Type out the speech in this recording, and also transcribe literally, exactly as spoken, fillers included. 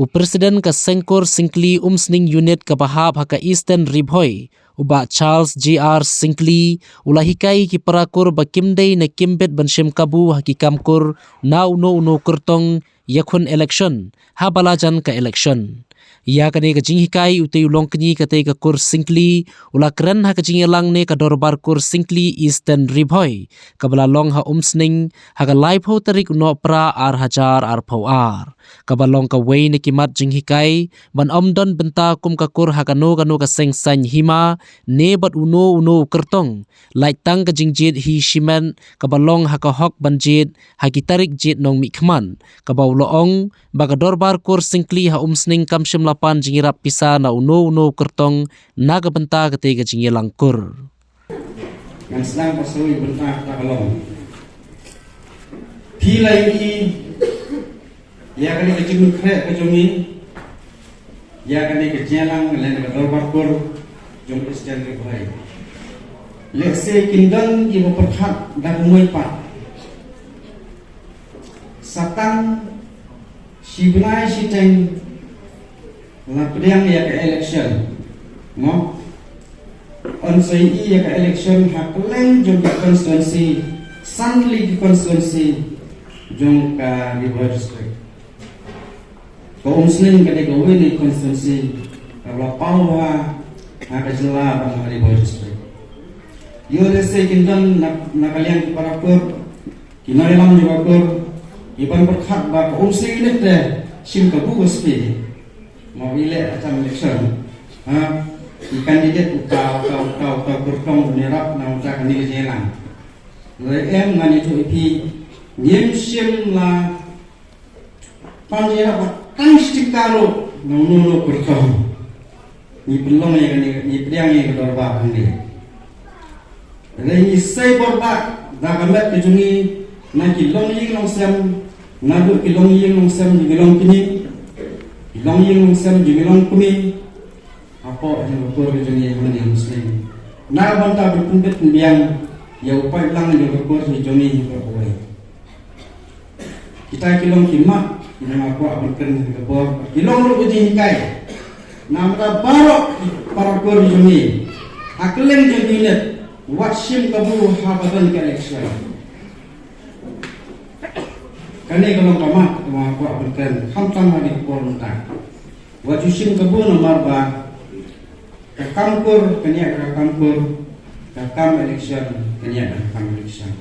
U President ka Seng Kur Syngkli Umsning Unit kaba hap ha ka Eastern Ri Bhoi, u Bah Charles G R Syngkli, u la hikai ïa ki para kur ba kim dei ne kim bit ban shim kabu ha ki kam kur na uno uno u kyrtong ïakhun election haba la jan ka election. Ïa kane ka jinghikai utei u longkñi katei ka kur Syngkli u la kren ha ka jingïalang ne ka Dorbar Kur Syngkli Eastern Ri Bhoi kaba la long ha Umsning ha ka laiphew tarik u Nohprah ar hajar arphew ar, kaba long kawei na ki mat jinghikai ban ym don bynta kum ka kur ha kano kano ka seng saiñ hima ne bad uno uno u kyrtong, lait tang ka jingjied hi shimet kaba long ha ka hok ban jied ha ki tarik jied nongmihkhmat, kaba u la ong ba ka Dorbar Kur Syngkli ha Umsning kam shym la pan jingïarap pisa na uno uno u kyrtong na ka bynta katei ka jingïalang kur. Ngan sdang ba sawei bynta kata ka long. Phi la ïohi ïa kane ka jingkhreh ka jong ngi, ïa kane ka jingïalang lane ka Dorbar Kur jong Eastern Ri Bhoi. Lehse kin don kiba pyrkhat da kumwei pat. Sa tang shi bnai shiteng la pdiang ïa ka election, mo? Yn sa ïohi ïa ka election ha kylleng jong ka constituency, san tylli ki constituency jong ka Ri Bhoi District. Ka Umsning ka dei kawei na ki constituency kaba la paw bha ha ka jylla bad ha Ri Bhoi District. Ïoh lehse kin don na, na ka liang ki para kur, ki nongïalam jong ka kur, ki ban pyrkhat ba ka Umsning Unit te shim kabu ka spi. Mo, i leh ha ka election, ha, i candidate uta uta uta uta u kyrtong un ïarap na uta kane ka jingïalang. Lei em, ngan ïathuh ïa phi, ngim shym la pan ïarap tang shi tyngka ruh na uno uno u kyrtong. Ngi pynlong ïa kane, ngi pdiang ïa ka dorbar hangne. Hynrei ngi sei bor bak da ka met ka jong ngi, na ki longïing longsem, naduh ki longïing longsem jong ki longkñi, ki longïing longsem jong ki longkmie, hapoh jong ka kur ka jong ngi hangne ha Umsning, na ka bynta ban pynbit pynbiang ïa u paidlang jong ka kur ka jong ngi hapoh kawei. Kita ki long ki mat kiba nga kwah ban kren ha kane ka por, ki long ruh ka jinghikai na bynta baroh ki para kur jong ngi ha kylleng jong ki unit, wat shim kabu haba don ka election. Kane ka long ka mat kaba nga kwah ban kren, khamtam ha kane ka por mynta. Wat ju shim kabu namar ba ka kam kur kan ïaid ka kam kur, ka kam election kan ïaid ka kam election.